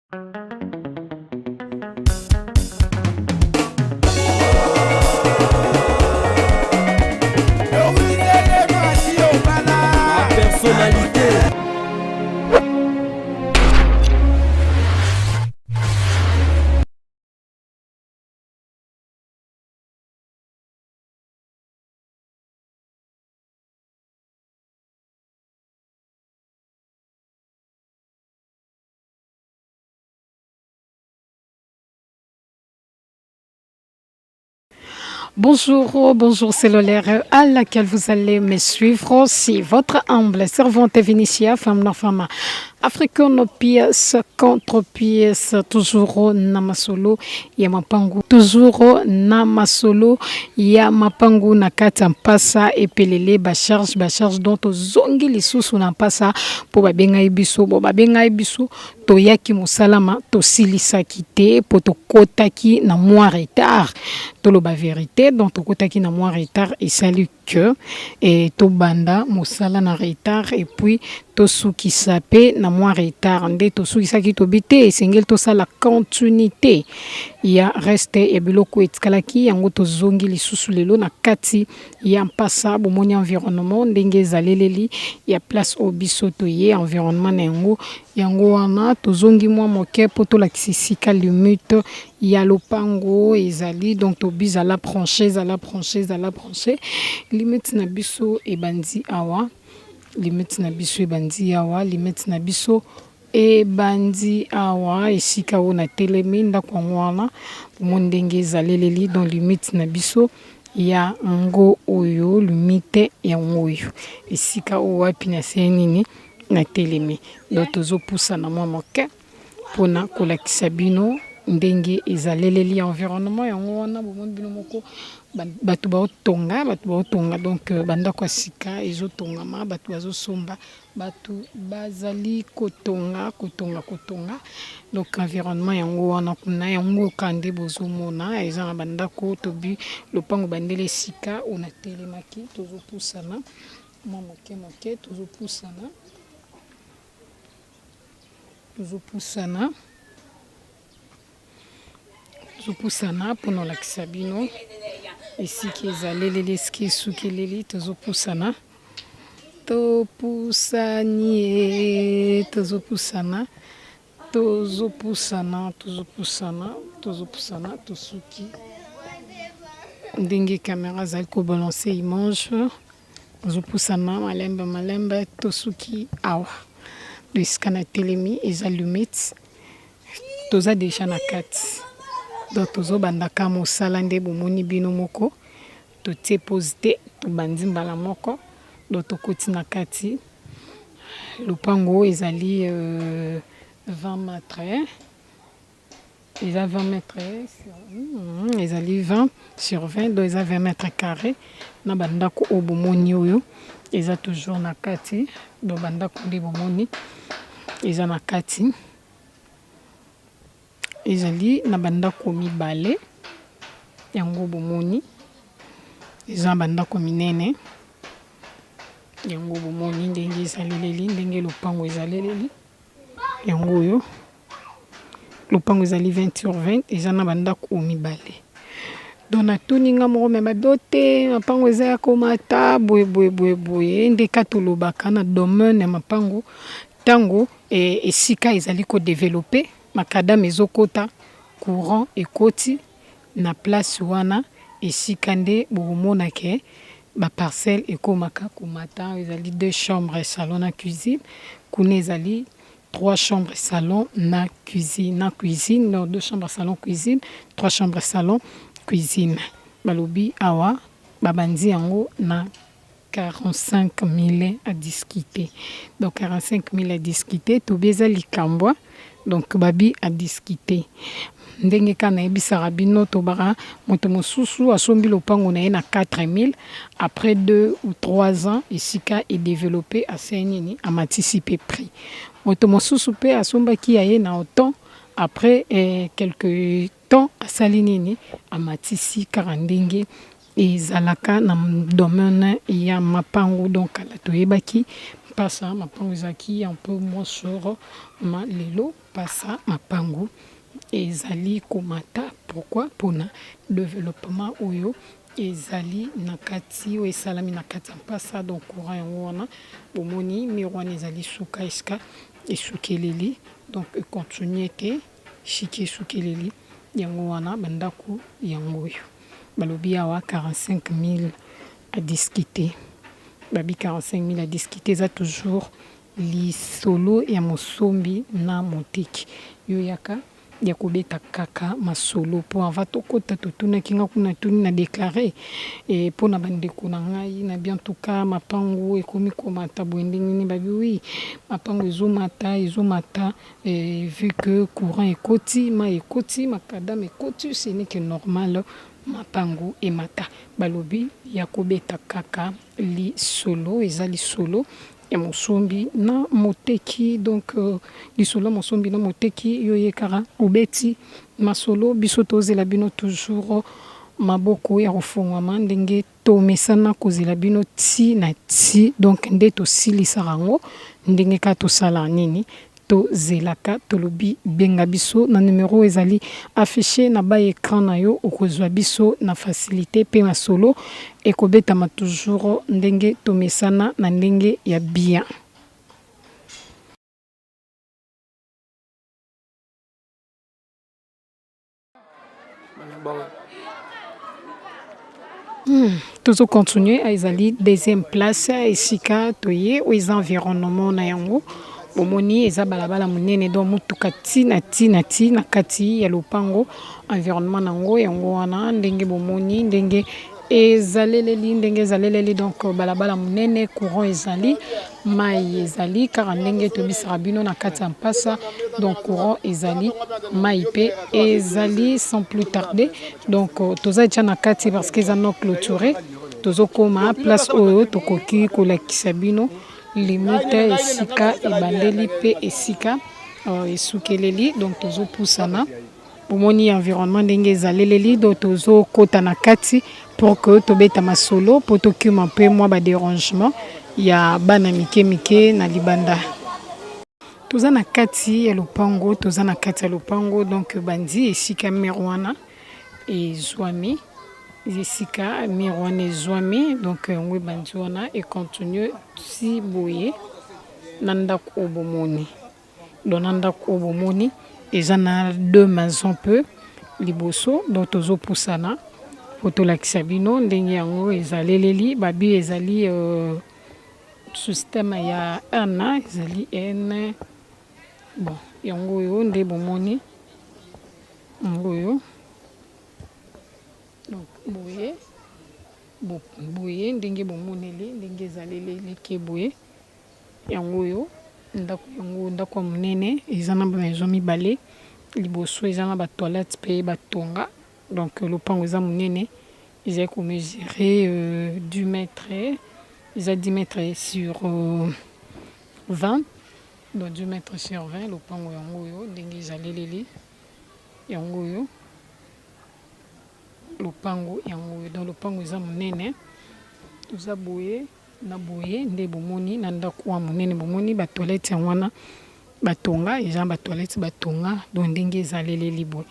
Personnalité. Bonjour, bonjour cellulaire à laquelle vous allez me suivre. C'est votre humble servante Vinicia, femme non femme africaine pièce contre pièce, toujours na masolo ya mapangu, toujours na masolo ya mapangu na kati ya mpasa epelele ba charge ba charge dont tozongi lisusu na mpasa mpo babengai biso bo babengai biso toyaki mosala ma tosilisaki te mpo tokotaki na mwa retard toloba verite donc tokotaki na mwa retard esali que e, tobanda mosala na retard et puis tosukisa mpe na mwa retard nde tosukisaki tobi te esengeli tosala continuité ya reste ya biloko etikalaki yango tozongi lisusu lelo na kati ya mpasa bomoni environnement ndenge ezaleleli ya place oyo biso toye environnement na yango yango wana tozongi mwa moke mpo tolakisa esika limite ya lopango ezali donc tobi zala branche zala branche zala branche limite na biso ebandi awa limite na biso ebandi awa limite na biso Ebandi awa esika oyo natelemi ndako yango wana bomoni ndenge ezaleleli donc limite na biso ya ngo oyo limite yango oyo esika oyo wapi na se nini natelemi donc tozopusana mwa moke mpona kolakisa bino ndenge ezaleleli environnement yango wana bomoni bino moko bato baotonga bato baotonga donc bandako ya sika ezotongama bato bazosomba Batu bazali kotonga kotonga kotonga donc environnement yango wana kuna yango kaka nde bozomona eza na bandako tobi lopango bandele esika oyo natelemaki tozopusana mwa moke moke tozopusana tozopusana Tozopusana mpona olakisa bino esika ezaleleli esika esukeleli tozopusana topusani ye tozopusana tozopusana tozopusana tozopusana tosuki ndenge kamera azali kobalanse image tozopusana malembe malembe tosuki awa esika na telemi eza limite Toza dejà na kati donc tozo banda ka mosala nde bomoni bino moko totie pause te tobandi mbala moko donc tokoti na kati lopango ezali 20 mètres eza 20 mètres ezali 20 sur 20 donc eza 20 mètres carré na ba ndako oyo bomoni oyo eza toujours na kati donc ba ndako nde bomoni eza na kati. Ezali na ba ndako mibale yango bomoni eza ba ndako minene yango bomoni ndenge ezaleleli ndenge lopango ezaleleli yango oyo lopango ezali 20 sur 20 eza na ba ndako oyo mibale donc natuni nga moko me babi o te mapango eza ya komata boye boye boye boye nde ka tolobaka na domaine ya mapango Tango esika ezali ko developper, macadam ezokota, courant ekoti na place wana esika nde bokomona que ba parcelles ekomaka komata. Ezali deux chambres, salon na cuisine, kuna ezali trois chambres, salon na cuisine, na cuisine, non deux chambres, salon, cuisine, trois chambres, salon, cuisine. Balobi awa babandi yango na 45 000 à discuter donc 45 000 à discuter tobi eza likambo donc babi à discuter ndenge kaka nayebisaka bino tobaka moto mosusu asombi lopango na ye na 4 000 après 2 ou 3 ans esika edeveloppe asali nini amatisi mpe prix moto mosusu mpe asombaki ya ye na autant après eh, quelque temps asali nini amatisi kaka ndenge. Ezalaka na domaine ya mapangu donc kala toyebaki mpasa mapangu ezalaki un peu moins cher ma lelo mpasa mapangu ezali komata pourquoi pona developpement oyo ezali na kati oyo esalami na kati ya mpasa donc courant yango wana bomoni mur wana ezali suka esika esukeleli donc econtinue te shiki esukeleli yango wana bandako yango oyo. Balobi awa 45000 à discuter. Babi 45000 à discuter eza toujours lisolo ya mosombi na moteki. Yo yaka ya kobeta kaka masolo po avant tokota totunaki nga kuna tuni na declare e mpo na bandeko na ngai na bien tout cas mapangu ekomi komata boye ndenge nini babi oui mapangu ezomata ezomata Et vu que courant ekoti, mayi ekoti, macadam ekoti, ce n'est que normal mapangu emata. Balobi ya kobeta kaka lisolo, eza lisolo ya mosombi na moteki. Donc lisolo ya mosombi na moteki, yo ye kaka obeti masolo, biso tozela bino toujours maboko ya kofongwama ndenge Tomesana kozela bino ti na ti donc nde tosilisaka yango ndenge kaka tosalaka nini tozelaka tolobi benga biso na numero ezali affiche na ba ecran na yo okozwa biso na facilite pe masolo ekobetama toujours ndenge tomesana na ndenge ya bien. Tozo continuer ezali deuxième place esika toye oyo eza environnement na yango bomoni eza balabala monene donc motuka ti na ti na ti na kati ya lopango environnement na yango yango wana ndenge bomoni ndenge Ezaleleli ndenge ezaleleli donc balabala monene courant ezali mai ezali kaka ndenge toyebisaka bino na kati ya mpasa donc courant ezali mai mpe ezali sans plus tarder donc toza deja na kati parce que eza non clôturé tozokoma place oyo tokoki kolakisa bino limite esika ebandeli mpe esika esukeleli donc tozopusana. Bomoni environnement ndenge ezaleleli donc tozo kota na kati pour que tobeta masolo po tokima mpe mwa ba derangement ya bana mike mike na libanda. Toza na kati ya lopango, toza na kati ya lopango donc bandi esika mur wana ezwami, esika mur wana ezwami donc yango ebandi wana e continue ti boye na ndako oyo bomoni. Donc na ndako oyo bomoni eza na deux maisons peu liboso donc tozopusana po tolakisa bino ndenge yango ezaleleli babi ezali euh, système ya N ezali N bon yango oyo nde bomoni yango oyo donc boye boye ndenge bomoneli ndenge ezaleleli ke boye Yango oyo ndako yango ndako ya monene eza na ba maison mibale liboso eza na ba toilette pe batonga donc lopango eza monene ezali ko mesurer 10 mètres eza 10 mètres sur 20 donc 10 mètres sur 20 lopango yango oyo ndenge ezaleleli yango oyo lopango yango oyo donc lopango eza monene toza boye. Na boye nde bomoni na ndako wa monene bomoni ba toilette yango wana batonga eza ba toilette batonga donc ndenge ezaleleli boye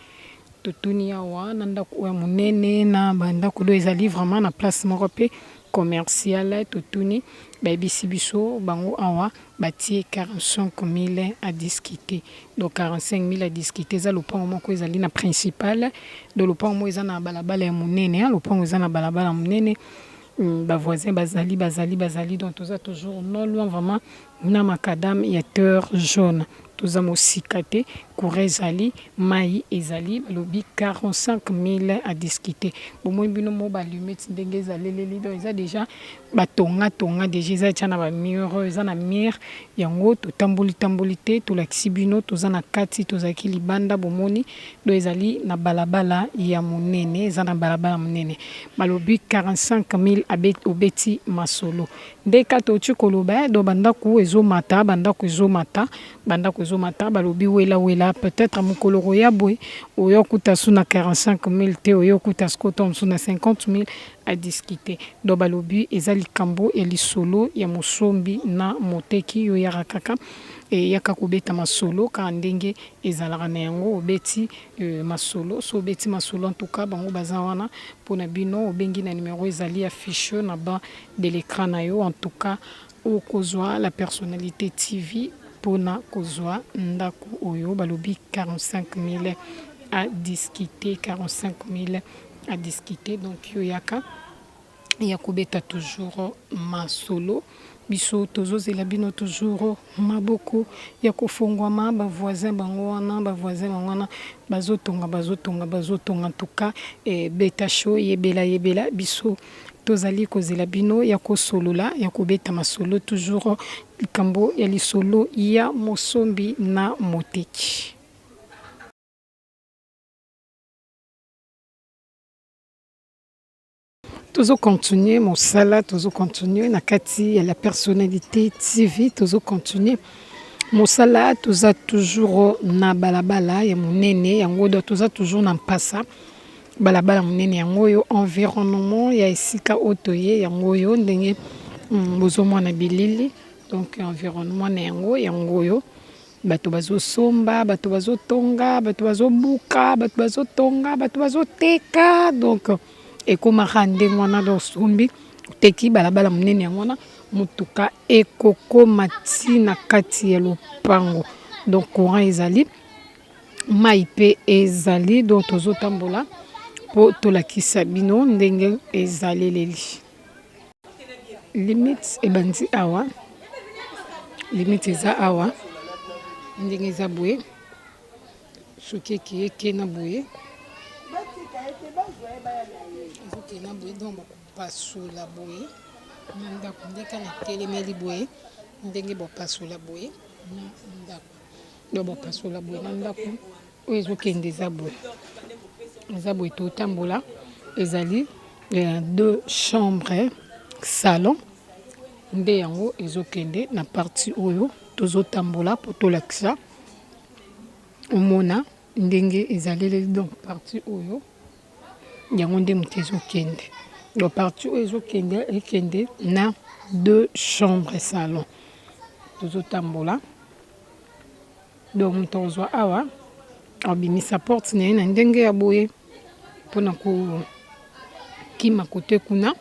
totuni awa na ndako oyo ya monene na ba ndako do ezali vraiment na place moko pe commerciale totuni bayebisi biso bango awa batie 45000 à discuter donc 45000 à discuter eza lopango moko ezali na principal donc lopango moko eza na balabala ya monene lopango eza na balabala ya monene Ba voisins bazali bazali bazali donc toza toujours non loin vraiment na macadam ya terre jaune toza mosika te courant ezali mayi ezali balobi 45000 à discuter bomoni bino mo ba allumettes ndenge ezaleleli donc eza dejà batonga tonga dejà eza tia na ba mur eza na mur yango totamboli tamboli te tolakisi bino toza na kati tozalaki libanda bomoni Donc ezali na balabala ya munene, eza na balabala munene. Balobi 45000 obeti masolo. Nde ka touti koloba eh, donc ba ndaku ezo mata, ba ndaku ezo mata, ba ndaku ezo mata, balobi wela wela. Tozozela peut-être mokolo okoya boye oyo okuta su na 45 000 te, oyo okuta sikoyo to mosusu na 50 000 à discuter. Donc balobi eza likambo ya lisolo ya mosombi na moteki, yo yaka kaka eyaka kobeta masolo kaka ndenge ezalaka na yango, obeti masolo, so obeti masolo en tout cas bango baza wana mpona bino, obengi na numero ezali affiche na bas de l'écran na yo, en tout cas okozwa la personnalité TV mpona kozwa ndako oyo balobi 45 000 à discuter, 45 000 à discuter. Donc yo yaka ya kobeta toujours masolo, biso tozozela bino toujours maboko ya kofongwama. Bavoisin bango wana, bavoisin bango wana bazotonga, bazotonga, bazotonga. En tout cas beta show, yebela yebela, biso tozali kozela bino ya kosolola, ya kobeta masolo, toujours likambo ya lisolo ya mosombi na moteki. Tozocontinue mosala, tozocontinue na kati ya la personnalité TV, tozocontinue mosala, toza toujours na balabala ya monene yango, do toza toujours na mpasa balabala monene yango oyo, environnement ya esika oyo toye yango oyo ndenge bozomona bilili. Donc environnement na yango yango oyo, bato bazosomba, bato bazotonga, bato bazobuka, bato bazotonga, bato bazoteka, donc ekomaka ndenge wana. Donc sombi, oteki, balabala monene yango wana, motuka ekokoma ntina kati ya lopango. Donc courant ezali, mai mpe ezali, donc tozotambola mpo tolakisa bino ndenge ezaleleli. Limite ebandi awa, limite eza awa ndenge eza boye, soki eke eke na boye, ezokende na boye, donc bakopasola boye na ndako ndenge na telemeli boye, ndenge bapasola boye na ndako, donc bapasola boye na ndako oyo ezokende eza boye, eza boye. Totambola, ezali deux chambres salon nde yango ezokende na partie oyo tozotambola mpo tolakisa omona ndenge ezaleleli. Donc partie oyo yango nde moto ezokende, donc partie oyo ezokende ekende na deux chambres salon. Tozotambola, donc moto akozwa awa, abimisa porte na ye na ndenge ya boye mpona kokima kote kuna,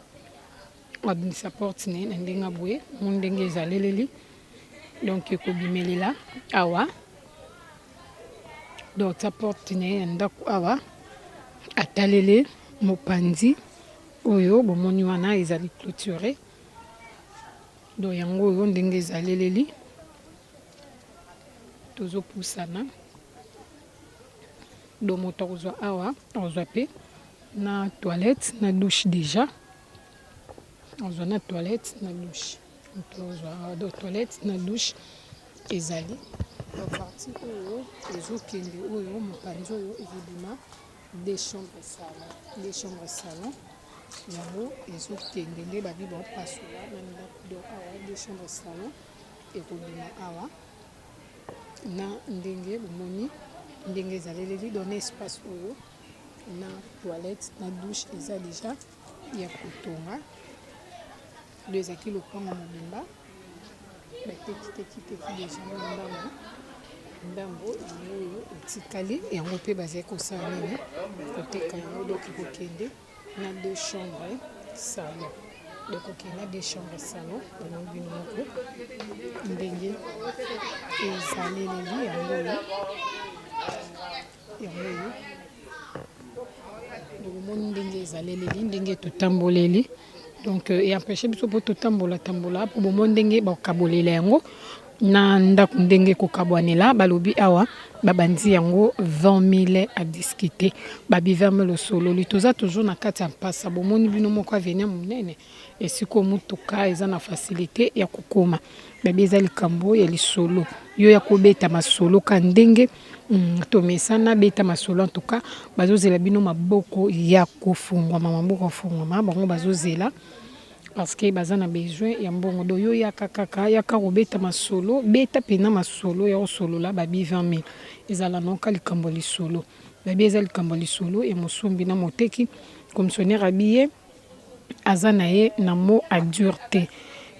abimisa porte na ye na ndenge ya boye mo ndenge ezaleleli, donc ekobimelela awa. Donc tia porte na ye ya ndako awa, atalele mopanzi oyo bomoni wana ezali clôturé. Donc yango oyo ndenge ezaleleli, tozopusana. Donc moto akozwa awa, akozwa mpe na toilette na douche déjà, akozwa na toilette na douche, moto akozwa awa, donc toilette na douche ezali. Donc partie oyo ezokende oyo mopanzi oyo ezobima deux chambres salon, deux chambres salon yango ezokende nde babi bapasola na ndako. Donc awa deux chambres salon ekobima awa na ndenge bomoni ndenge ezaleleli, donc na espace oyo na toilette na douche eza déjà ya kotonga. Do ezalaki lopango mobimba, batekiteki déjà mwa ndambo ndambo, yango oyo etikali yango mpe bazali kosala nini, koteka yango. Donc kokende na deux chambres salon, donc kokende na deux chambres salon, bomoni bino moko ndenge ezaleleli yango oyo, yango oyo. Donc omoni ndenge ezaleleli, ndenge totamboleli, donc eempêche biso mpo totambola tambola mpo bomoni ndenge bakabolela yango na ndako, ndenge kokabwanela. Balobi awa babandi yango 20 000 à discuter, babi 20 000 osololi. Toza toujours na kati ya mpasa, bomoni bino moko avenir monene esika motuka eza na facilité ya kokoma. Babi eza likambo ya lisolo, yo ya kobeta masolo ka ndenge tomesana beta masolo. En tout cas bazozela bino maboko ya kofungwama, maboko ya kofungwama, bango bazozela. Parce que baza na besoin ya mbongo. Donc yo yaka kaka, yaka kobeta masolo, beta pena masolo ya kosolola babi 20 000. Ezala noka likambo ya lisolo. Babi eza likambo ya lisolo ya mosombi na moteki. Commissionnaire abi ye aza na ye na mot à dire te.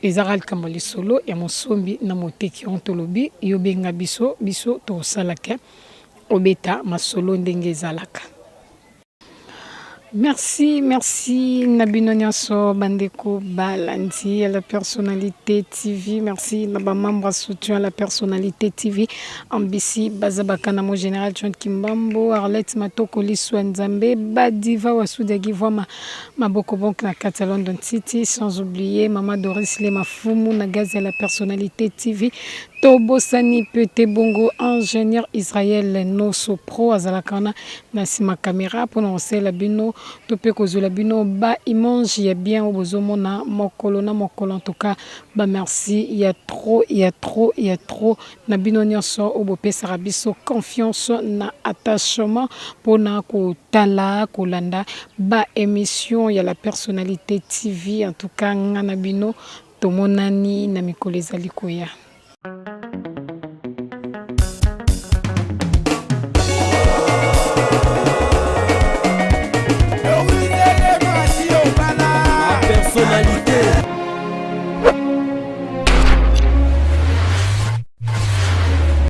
Eza kaka likambo ya lisolo ya mosombi na moteki. Yango tolobi yo benga biso, biso tokosala ke obeta masolo ndenge ezalaka. Merci, merci na bino nyonso bandeko balandi ya la personnalité TV. Merci na ba membre soutien à la personnalité TV. Ambisi Bazabaka na mo général John Kimbambo, Arlette Matoko Liswa Nzambe, Badiva Wasudia Givwama Maboko Bonk na kati ya London City, sans oublier Mama Doris Lema Fumu na gaz ya la personnalité TV. Tobosani pe te bongo ingénieur Israël Noso Pro azalaka wana na nsima caméra mpona kosalela bino to mpe kozwela bino ba image ya bien oyo bozomona mokolo na mokolo. En tout cas ba merci ya trop, ya trop, ya trop na bino nyonso oyo bopesaka biso confiance na attachement mpona kotala, kolanda ba émission ya la personnalité TV. En tout cas nga na bino tomonani na mikolo ezali koya.